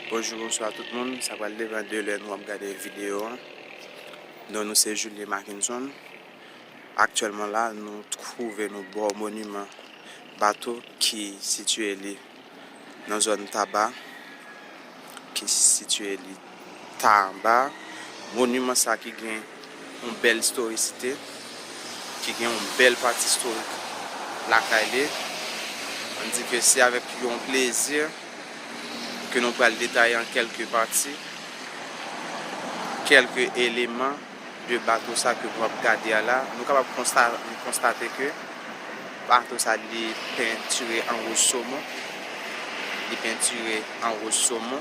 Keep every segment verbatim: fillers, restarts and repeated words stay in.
Bonjou, bonswa tout moun. Sa pral devan de lè nou ap gade videyo an. Non nou se Julien Mackinson. Aktyèlman la, nou twouve nou bò moniman bato ki sitiye li nan zòn Taba, ki sitiye li Taba. Moniman sa ki gen yon bèl istorisite, ki gen yon bèl pati istorik lakay li. Ann di ke se avèk yon plezi ke nou pral detaye an kèlke pati, kèlke eleman de bato sa ke nou ap gade a la. Nou kapab konsta-, konstate ke bato sa li pentire an wòz somon. Li pentire an wòz somon.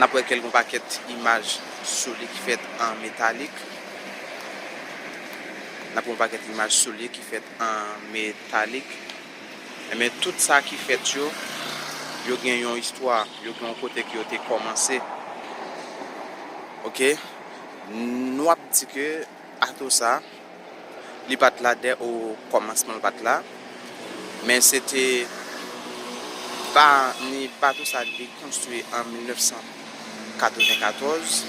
N ap wè kèlke pakèt imaj sou li ki fèt an metalik. N ap wè yon pakèt imaj sou li ki fèt an metalik. Ebyen, tout sa ki fèt yo, yo gen yon istwa, yo gen yon kote ke yo te kòmanse. Oke? Nou ap di ke bato sa, li pa t la dè o kòmansman, li pa t la. Men se te ba-, ni bato sa, li konstwi an mil nèf san katrevenkatòz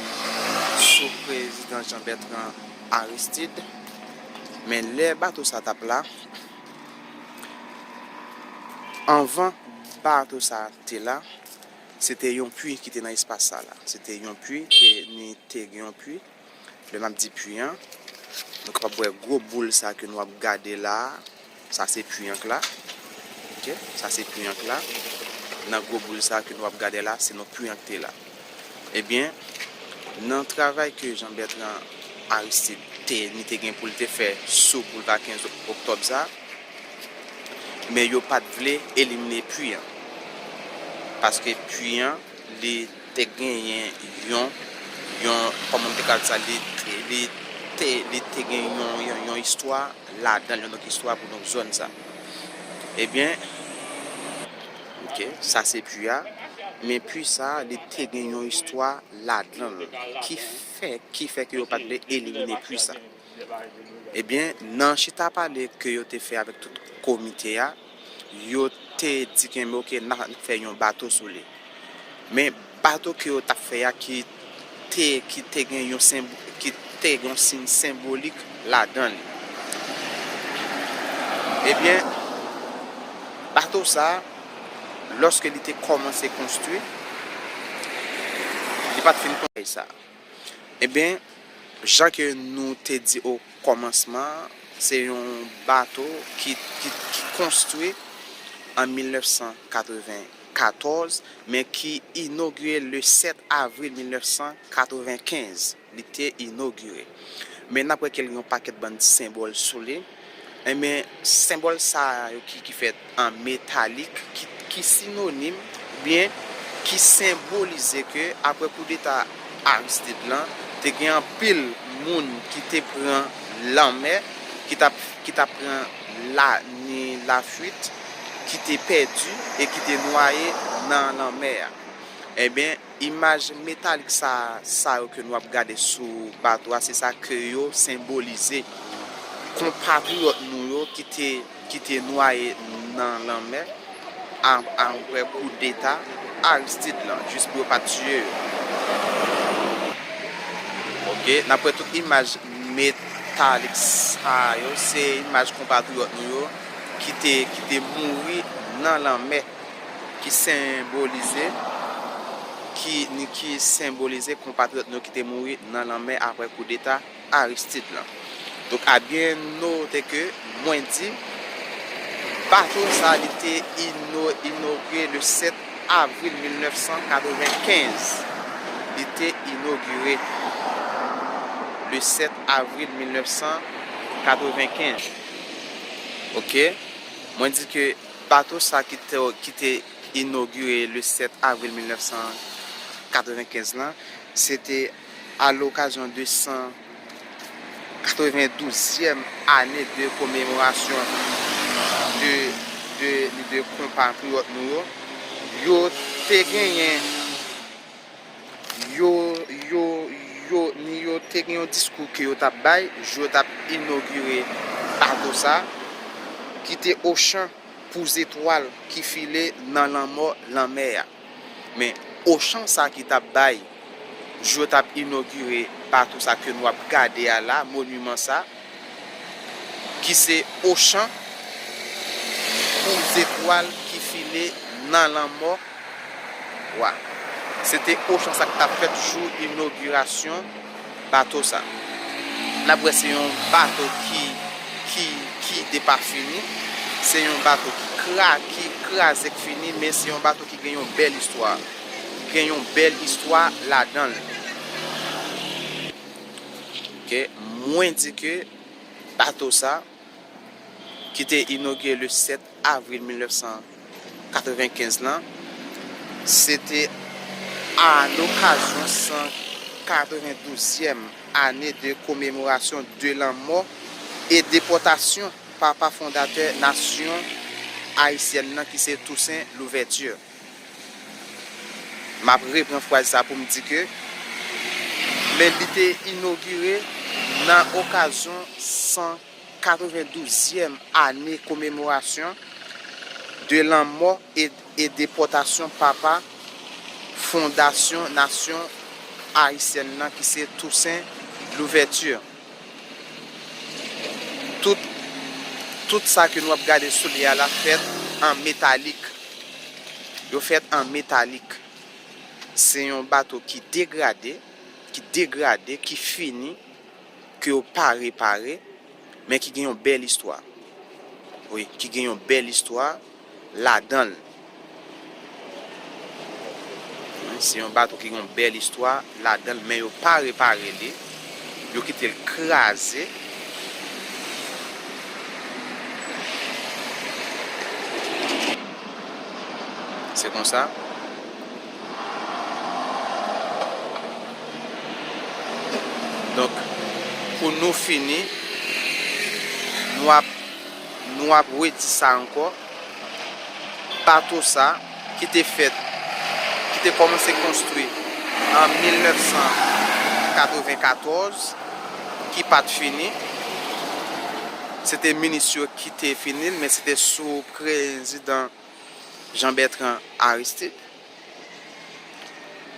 sou prezidan Jean Bertrand Aristide. Men lè bato sa t ap la, anvan bato sa te la, se te yon pwi ki te nan espas sa la. Se te yon pwi, ke ni te gen yon pwi. Lè m ap di pwi an, nou kapab wè gwo boul sa ke nou ap gade la a. Sa se pwi an k la. Oke? Sa se pwi an k la. Nan gwo boul sa ke nou ap gade la, se nan pwi an k te la. Ebyen, nan travay ke Jean Bertrand Aristide te, ni te gen pou l te fè sou boulva kenz oktòb sa, men yo pa t vle elimine pwi an. Paske pwi an, li te genyen yon, yon, kòman m te ka di sa, li, li te, li te gen yon, yon, yon istwa ladan l, yon lòt istwa pou donk zòn sa. Ebyen, oke, sa se pwi a, men pwi sa, li te gen yon istwa ladan l ki fè, ki fè ke yo pa t vle elimine pwi sa. Ebyen, nan chita pale ke yo te fè avèk tout komite a, yo te di ke, oke, n a fè yon bato sou li. Men bato ke yo t ap fè a ki te, ki te gen yon senb-, ki te gen yon siy senbolik ladan li. Ebyen, bato sa, lòske li te kòmanse konstwi, li pa t fin konstwi sa. Ebyen, jan ke nou te di o kòmansman, se yon bato ki, ki, ki konstwi an mil nèf san katrevenkatòz, men ki inogire le sèt avril mil nèf san katrevenkenz. Li te inogire. Men n ap wè ke l gen yon pakèt bann senbòl sou li. Enben, senbòl sa yo ki, ki fèt an metalik, ki, ki sinonim, oubyen ki senbolize ke apre koudeta Aristide lan, te gen anpil moun ki te pran lanmè, ki t ap, ki t ap pran la, ni lafwit, ki te pèdi e ki te nwaye nan lanmè a. Enben, imaj metalik sa, sa yo ke nou ap gade sou bato a, se sa ke yo senbolize. Konpatriyòt nou yo ki te, ki te nwaye nan lanmè a, apre koudeta Aristide lan, jis pou yo pa tiye yo. Oke, n ap wè tout imaj metalik sa yo, se imaj konpatriyòt nou yo ki te, ki te mouri nan lanmè, ki senbolize, ki, ki senbolize konpatriyòt nou ki te mouri nan lanmè apre koudeta Aristide lan. Donk, a byen note ke mwen di, bato sa, li te ino-, inogire le sèt avril mil nèf san katrevenkenz. Li te inogire le sèt avril mil nèf san katrevenkenz. Oke? Mwen di ke bato sa ki te, ki te inogire le sèt avril mil nèf san katrevenkenz lan, se te a lokazyon de san katrevendouzyèm ane de komemorasyon de, de, de konpatriyòt nou yo. Yo te genyen, yo, yo, yo, ni yo te gen yon diskou ke yo t ap bay, jou yo t ap inogire bato sa, ki te ochan pou zetwal ki file nan lanmò lanmè a. Men ochan sa ki t ap bay, jou yo t ap inogire bato sa ke nou ap gade a la, moniman sa, ki se ochan pou zetwal ki file nan lanmò wa. Se te ochan sa k t ap fèt jou inogirasyon bato sa. N ap wè se yon bato ki, ki, ki depafini. Se yon bato ki kra-, ki kraze k fini, men se yon bato ki gen yon bèl istwa. Gen yon bèl istwa ladan l. Oke, mwen di ke bato sa, ki te inogire le sèt avril mil nèf san katrevenkenz lan, se te a lokazyon san katrevendouzyèm ane de komemorasyon de lanmò e depòtasyon papa fondatè nasyon ayisyèn nan, ki se Toussaint Louverture. M ap repran fraz sa pou m di ke, men li te inogire nan okazyon san katrevendouzyèm ane komemorasyon de lanmò e, e depòtasyon papa fondasyon nasyon ayisyèn nan, ki se Toussaint Louverture. Tout, tout sa ke nou ap gade sou li a la fèt an metalik. Yo fèt an metalik. Se yon bato ki degrade, ki degrade, ki fini, ke yo pa repare, men ki gen yon bèl istwa. Wi, ki gen yon bèl istwa ladan l. Wi, se yon bato ki gen yon bèl istwa ladan l, men yo pa repare li. Yo kite l kraze. Se konsa. Donk, pou nou fini, nou ap, nou ap redi sa ankò. Bato sa, ki te fèt, ki te kòmanse konstwi an mil nèf san katreven katòz, ki pa t fini. Se te minis yo ki te fini l, men se te sou prezidan Jean Bertrand Aristide.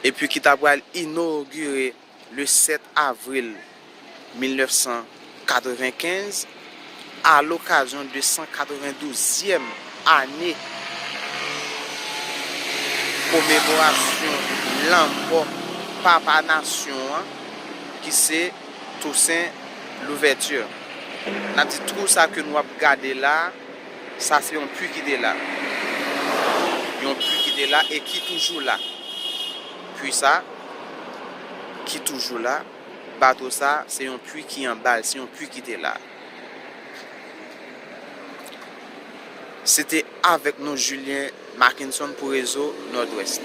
Epi ki ta pral inogire le sèt avril mil nèf san katrevenkenz, a lokazyon de san katrevendouzyèm ane komemorasyon lanmò papa nasyon an, ki se Toussaint Louverture. N ap di twou sa ke nou ap gade la, sa se yon pwi ki te la. Yon pwi ki te la e ki toujou la. Pwi sa, ki toujou la. Bato sa, se yon pwi ki anba l, se yon pwi ki te la. Se te avèk nou, Julien Mackenson, pou Rezo Nòdwès.